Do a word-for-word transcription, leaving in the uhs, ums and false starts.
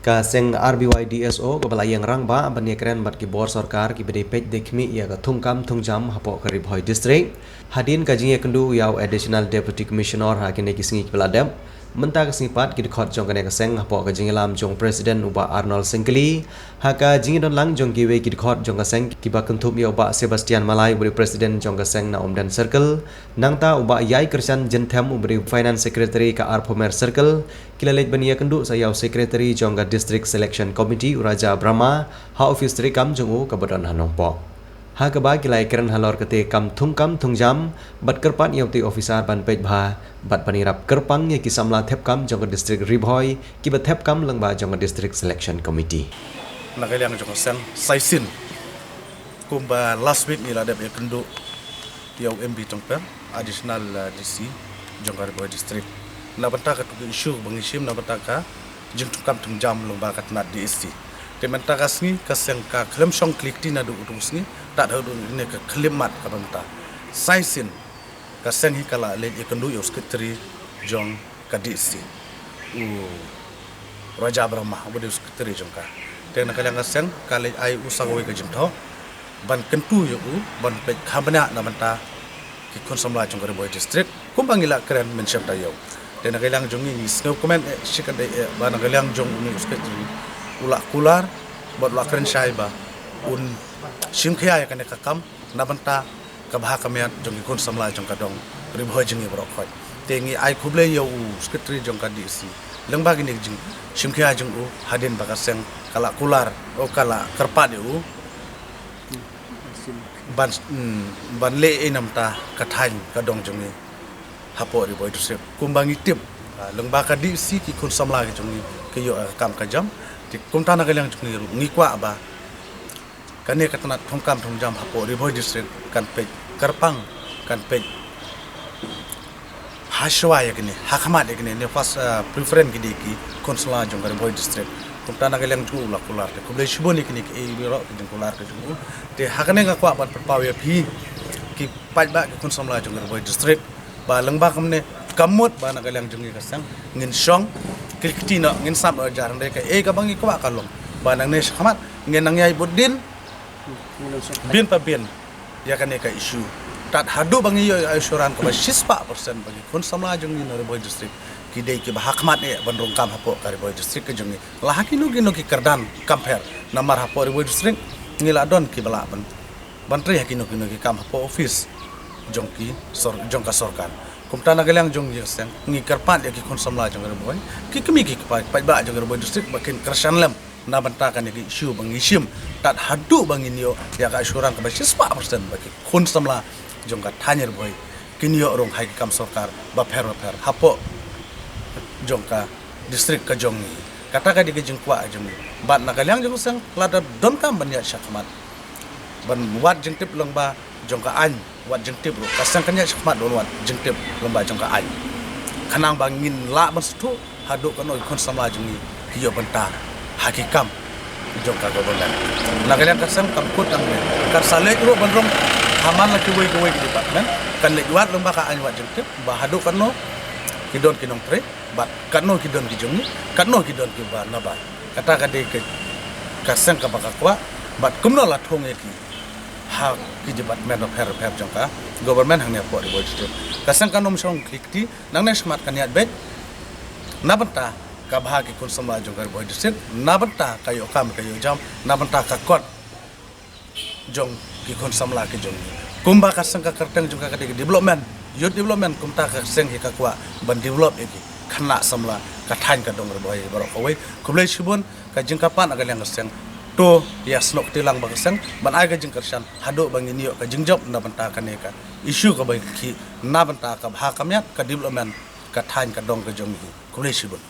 Ka seng R B Y D S O kaba la ïeng rangbah ban ïakren bad ki bor sorkar kiba dei peit dei khmih ïa ka thungkam thungjam hapoh ka Ri Bhoi District. Hadien ka jingïakynduh ïa u Additional Deputy Commissioner ha kine ki sngi kiba la dep, mynta ka sngi pat ki dkhot jong kane ka seng hapoh ka jingïalam jong President u Bah Arnold Syngkli, ha ka jingïadon lang jong kiwei ki dkhot jong ka seng kiba kynthup ïa u Bah Sebastian Malai uba dei President jong ka seng na Umden Circle, nangta u Bah Ïai Kyrshan Jynthem uba dei Finance Secretary ka Arphumer Circle, ki la leit ban ïakynduh sa ïa u Secretary jong ka District Selection Committee u Raja Brahma ha office treikam jong u kaba don ha Nongpoh. Ha kaba ki la ïakren halor kata ka kam thungkam thungjam bad kyrpad ïa uta u officer ban peit bha bad ban ïarap kyrpang ïa ki samla thep kam jong ka District Ri Bhoi kiba thep kam lyngba jong ka District Selection Committee. Na ka liang jong ka seng, sa shisien kumba last week ngi la dep ïakynduh ïa u M B Tongper, Additional, uh, D C jong ka Ri Bhoi District, na bynta katu ka issue ba ngi shim na bynta ka jingthungkam thungjam lyngba ka tnat D S C. Te mynta ka sngi ka seng ka khlem shong khlieh kti naduh utu u sngi tad haduh kane ka khyllipmat kaba mynta. Sa shisien ka seng hi ka la leit ïakynduh ïa u Secretary jong ka D S C, u Raja Brahma uba dei u Secretary jong ka. Te na ka liang ka seng ka leit ai u sa kawei ka jingthoh ban kyntu ïa u ban peit kham bniah na bynta ki khun samla jong ka Ri Bhoi District kumba ngi la kren mynshem taïew. Te na ka liang jong ngi, ngi sngewkmen eh shikatdei eh ba na ka liang jong une u Secretary u la kular bad u la kren shai ba un shim khia ïa kane ka kam na bynta ka bha ka miat jong ki khun samla jong ka dong Ri Bhoi jong ngi baroh khoit. Te ngi ai khublei ïa u Secretary jong ka D S C lyngba kine ki jingshim khia jong u hadien ba ka seng ka la kular, o ka la kyrpad ïa u ban, mm, ban leh ei namar ka thaiñ ka dong jong ngi hapoh Ri Bhoi District. Kumba ngi tip, ah, lyngba ka D S C ki khun samla ki jong ngi ki ïoh ka kam ka jam. Te kumta na ka liang jong ngi ruh ngi kwah ba kane ka tnat thungkam thungjam hapoh Ri Bhoi District kan peit kyrpang, kan peit ha shuwa ïa kine, ha khmat ïa kine, ne first, uh, preference ki dei ki khun samla jong ka Ri Bhoi District. Kumta na ka liang jong u la kular, te khublei shibun ïa kine kiei baroh ki jingkular ka jong u. Te ha kane nga kwah ban pynpaw ïa phi ki paidbah ki khun samla jong ka Ri Bhoi District ba lyngba kumne ka mut ba na ka liang jong ngi ka seng ngin shong khlieh kti noh, ngin sap noh jar hynrei kaei kaba ngi kwah ka long ba nangne shakhmat ngin nang ïai bud dien bun pa bun ïa kane ka issue. Tad haduh ba ngi ïoh ïa ka assurance kaba shispah percent ba ki khun samla jong ngi na Ri Bhoi District ki dei kiba ha khmat eh ban rung kam hapoh ka Ri Bhoi District ka jong ngi. La ha kino kino ki kyrdan kam pher, namar hapoh Ri Bhoi District ngi la don kiba lah ban, ban trei ha kino kino ki kam hapoh office jong ki sor-, jong ka sorkar. Kumta na ka liang jong ngi ka seng ngi kyrpad ïa ki khun samla jong ka Ri Bhoi, ki kmie ki kpa, paidbah jong ka Ri Bhoi District ba kin kyrshan lem na bynta kane ka issue ba ngi shim, tad haduh ba ngin ïoh ïa ka assurance kaba shispah percent ba ki khun samla jong ka thaiñ Ri Bhoi kin ïoh rung ha ki kam sorkar bapher bapher hapoh jong ka district ka jong ngi. Kata ka dei ka jingkwah jong ngi. Bad na ka liang jong ka seng lada donkam ban ïaid shakhmat ban wad jingtip lyngba jong ka aiñ, wad jingtip ruh, ka seng kan ïaid shakhmat ban wad jingtip lyngba jong ka aiñ. Khnang ba ngin lah ban sngewthuh haduh katno ki khun samla jong ngi ki ïoh bynta ha ki kam jong ka government. Na ka liang ka seng kam kut hangne, kan sa leit ruh ban rung ha man la kiwei kiwei ki department, kan leit wad lyngba ka aiñ wad jingtip ba haduh katno ki don ki nongtrei bad katno ki don ki jong ngi, katno ki don kiba nabar. Kata ka dei ka, ka seng kaba ka kwah bad kumno la thung ïa ki ha ki department bapher bapher jong ka government hangne hapoh Ri Bhoi District. Ka seng kan ym shong khlieh kti, nangne shakhmat kan ïaid beit na bynta ka bha ki khun samla jong ka Ri Bhoi District, na bynta ka ïoh kam ka ïoh jam, na bynta ka kot jong ki khun samla ki jong ngi. Kumba ka seng ka kyrteng jong ka ka dei ka development, youth development, kumta ka seng hi ka kwah ban develop ïa ki khynnah samla ka thaiñ ka dong Ri Bhoi baroh kawei. Khublei shibun, ka jingkyrpad na ka liang ka seng, to ïa snoh kti lang bad ka seng ban ai ka jingkyrshan haduh ba ngin ïoh ka jingjop na bynta kane ka issue kaba khih, na bynta ka bha ka miat, ka development ka thaiñ ka dong ka jong ngi. Khublei shibun.